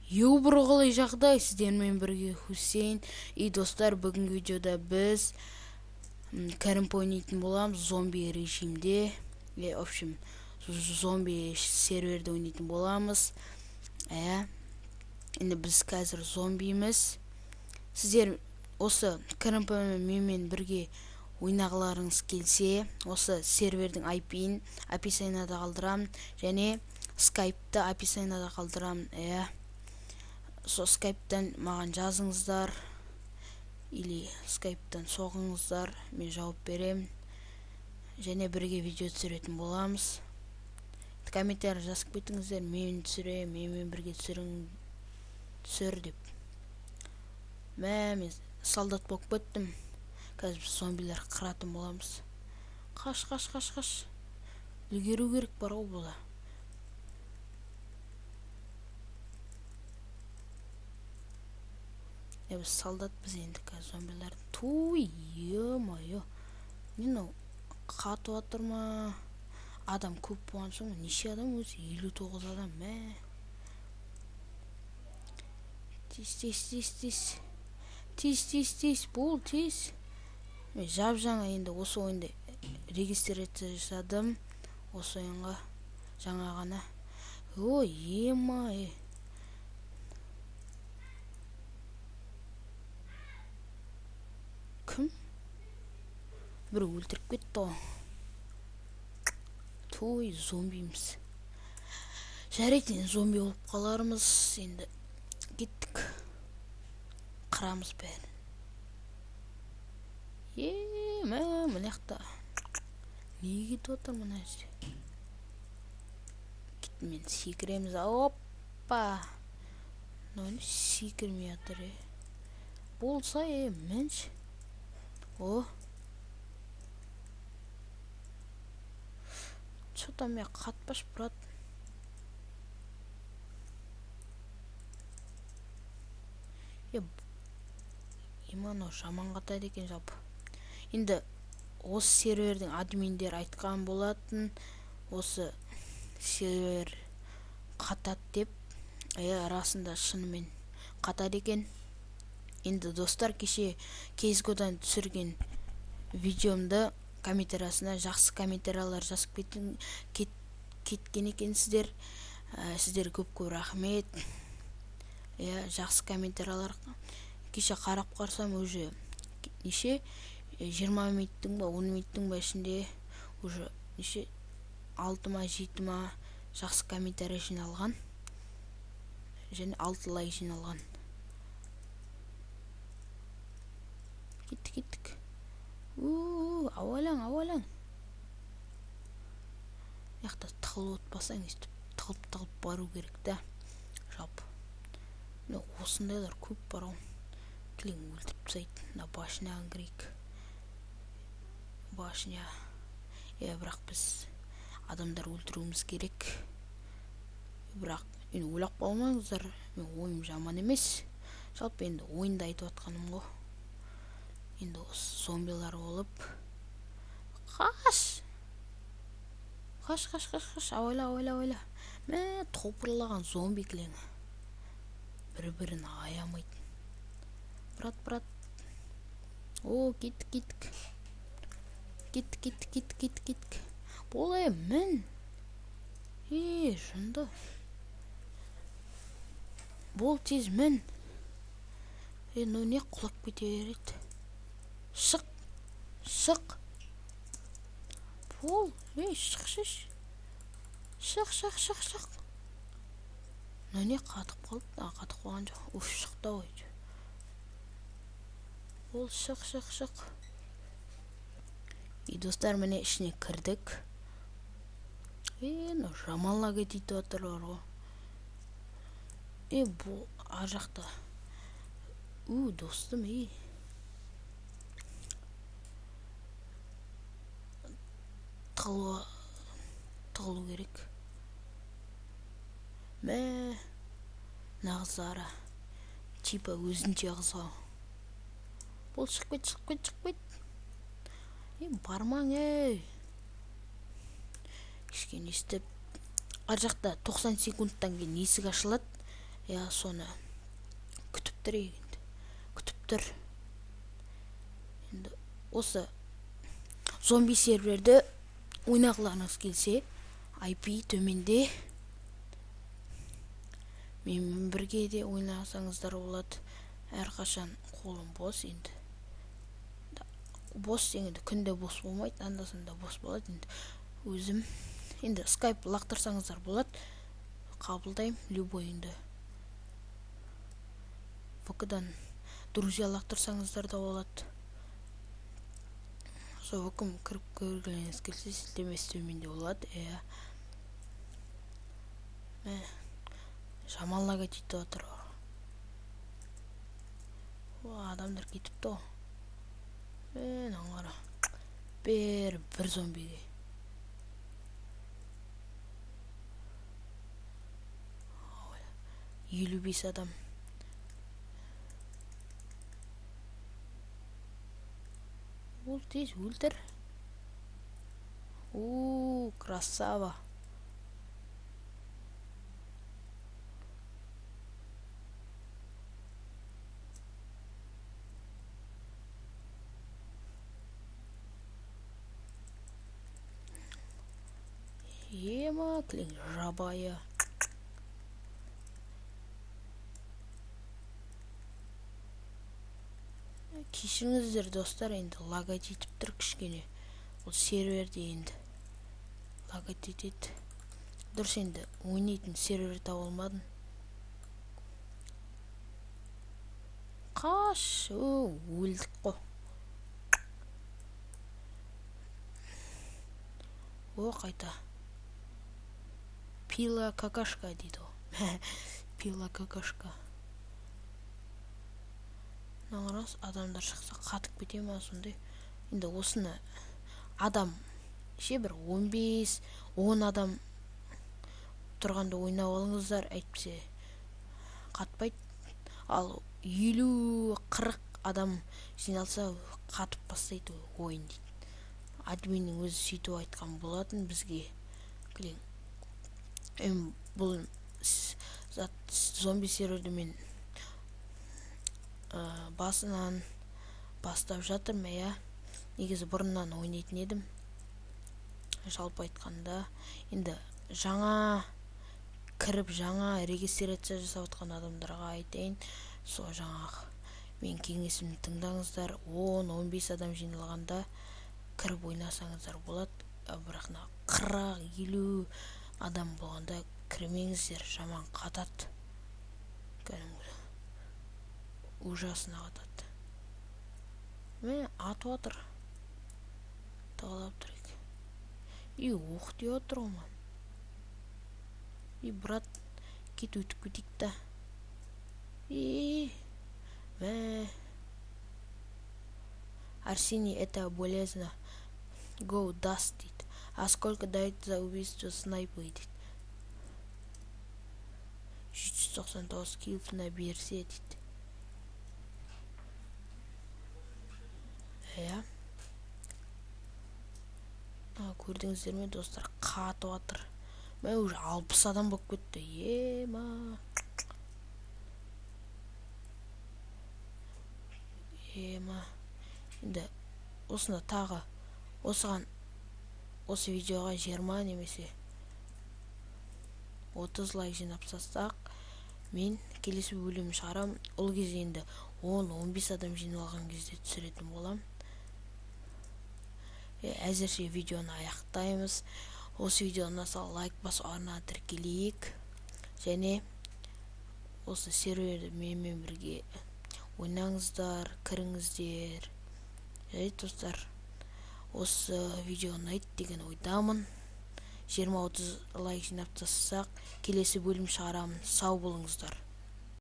Йоу, қалай жағдай? Сіздермен бірге Хусейн. И достар, бүгінгі видеода біз КРМП ойнайтын боламыз зомби режимде. В общем, зомби серверде ойнайтын боламыз. Енді біз қазір зомбиміз. Сіздер осы КРМП менімен бірге ойнағыларыңыз келсе, осы сервердің IP-ін описанияда қалдырамын және скайпты описанияда қалдырамын. Со скайптан маған жазыңыздар или скайптан соғыңыздар, мен жауап беремін және бірге видео түсіретін боламыз. Комментарий жазып кетіңіздер, мен түсіремін, менімен бірге түсірің, түсір деп. Мен солдат болып кеттім. Қазір біз зомбилер қыратын боламыз. Қаш, қаш, қаш, қаш. Үлгеру керек бар ғой бұда. Біз солдатпыз енді қазір зомбилер. Туй, ё-моё. Не мынау қатып жатыр ма? Адам көп болған соң, неше адам өзі? 59 адам, мә. Тез, тез, тез, тез. Тез, тез, тез, бол, тез. Мен жап-жаңа енді осы ойында регистрация жасадым. Осы ойынға жаңа ғана. Ой, ема, е. Кім? Бір өлтіріп кетті ғой. Той, зомбиміз. Жарайды, енді зомби болып қалармыз. Енді кеттік. Қырамыз бәрін. Мә, мына жақта не кетіп жатыр мына жерде? Мен секіреміз. Оппа. Мынау не секірмей жатыр, е? Болса, мінші. О. Чё-то мен қатпаш, брат. Мынау жаман қатады екен жалпы. Енді осы сервердің админдері айтқан болатын, осы сервер қатады деп. Расында шынымен қатады екен. Енді достар, кеше CSGO-дан түсірген видеомды комментариясына жақсы комментариялар жазып кеткен екенсіздер. Сіздерге көп-көп рахмет. Жақсы комментариялар кеше қарап қарасам, уже неше 20 минуттың ба, 10 минуттың ба ішінде уже неше 6 ма, 7 ма жақсы комментарий жиналған және 6 лайк жиналған. Кеттік, кеттік. У, ауалаң, ауалаң. Мына жақта тығылып отпасаң, өйстіп тығылып-тығылып бару керек та. Жалпы. Міне осындайлар көп бар ғой. Кілең өлтіріп тастайды. Мына башняға кірейік. Башня. Бірақ біз адамдар өлтіруіміз керек. Бірақ енді ойлап қалмаңыздар, мен ойым жаман емес. Жалпы енді ойынды айтып жатқаным ғой. Енді осы зомбилар болып. Қаш! Қаш, қаш, қаш, қаш. Абайла, абайла, абайла. Мә, топырлаған зомби кілең. Бір-бірін аямайды. Брат, брат. О, кеттік, кеттік. Кеттік, кеттік, кеттік, кеттік, кеттік. Бол, мін. Жынды. Бол, тез мін. Ну не құлап кете береді. Шық, шық. Бол, шықшы. Шық, шық, шық, шық. Ну не қатып қалды? Қатып қалған жоқ. Уф, шықты ғой. Бол, шық, шық, шық. И достар, міне ішіне кірдік. Ну жаман лаг етіп жатыр ғой. Бұл ар жақта. У, достым, Тығылу керек. Мә, мына қыздар типа өзінше қыз ғой. Бол, шығып кет, шығып кет, шығып кет. Бармаң, ей. Кішкене істеп. Ар жақта 90 секундтан кейін есік ашылады. Иә, соны күтіп тұр енді. Күтіп тұр. Енді осы зомби серверді ойнағыларыңыз келсе, IP төменде. Менімен бірге де ойнасаңыздар болады. Әрқашан қолым бос енді. Бос дегенде күнде бос болмайды, анда-санда бос болады енді. Өзім енді скайп лақтырсаңыздар болады. Қабылдаймын любой енді. ВК-дан друзья лақтырсаңыздар да болады. Сол ВК-м кіріп көргілеріңіз келсе, сілтемесі төменде болады. Иә. Мә, жаман лагать етіп отыр. О, адамдар кетіпті ғой. Мынаны қара. Бәрі бір зомбиге. 55 адам. Ол тез өлтір. О, красава. Ема, кілең жабайы. Кешіріңіздер, достар, енді лагать етіп тұр кішкене. Ол серверде енді лагать етеді. Дұрыс, енді ойнайтын сервер таба алмадым. Қаш, о, өлдік қой. О, қайта. Пила какашка дейді ғой. Пила какашка. Мына рас, адамдар шықса қатып кете ма сондай. Енді осыны адам ше бір 15-10 адам тұрғанда ойнап алыңыздар, әйтпесе қатпайды. Ал 50-40 адам жиналса қатып бастайды ойын дейді. Админнің өзі сөйтіп айтқан болатын бізге. Кілең. Эми бұл зат зомби серверді мен басынан бастап жатырмын, иә. Негізі бұрыннан ойнайтын едім. Жалпы айтқанда, енді жаңа кіріп, жаңа регистрация жасап жатқан адамдарға айтайын, сол жаңағы мен кеңесімді тыңдаңыздар. 10-15 адам жиналғанда кіріп ойнасаңыздар болады. Бірақ мына 40-50 адам болғанда кірмеңіздер, жаман қатады. Кәдімгі ужасно қатады. Міне атып отыр. Тығылап тұр екен. И оқ тиіп отыр ғой маған. И брат, кет өтіп кетейік та. И мә. Арсений, это болезно. Go dust дейді. А сколько дает за убийство снайпер дейді. 799 килфына берсе дейді. Иә. Көрдіңіздер ме, достар, қатып жатыр. Мә, уже 60 адам болып кетті. Ема. Ема. Енді осыны тағы осыған осы видеоға 20 немесе 30 лайк жинап тастасақ, мен келесі бөлім шығарам. Ол кезде енді 10-15 адам жиналған кезде түсіретін болам. Әзірше видеоны аяқтаймыз. Осы видео ұнаса лайк басып арнаға тіркелейік. Және осы серверді менімен бірге ойнаңыздар, кіріңіздер. Жарайды, достар, осы видео ұнайды деген ойдамын. 20-30 лайк жинап тастасақ, келесі бөлім шығарамын. Сау болыңыздар.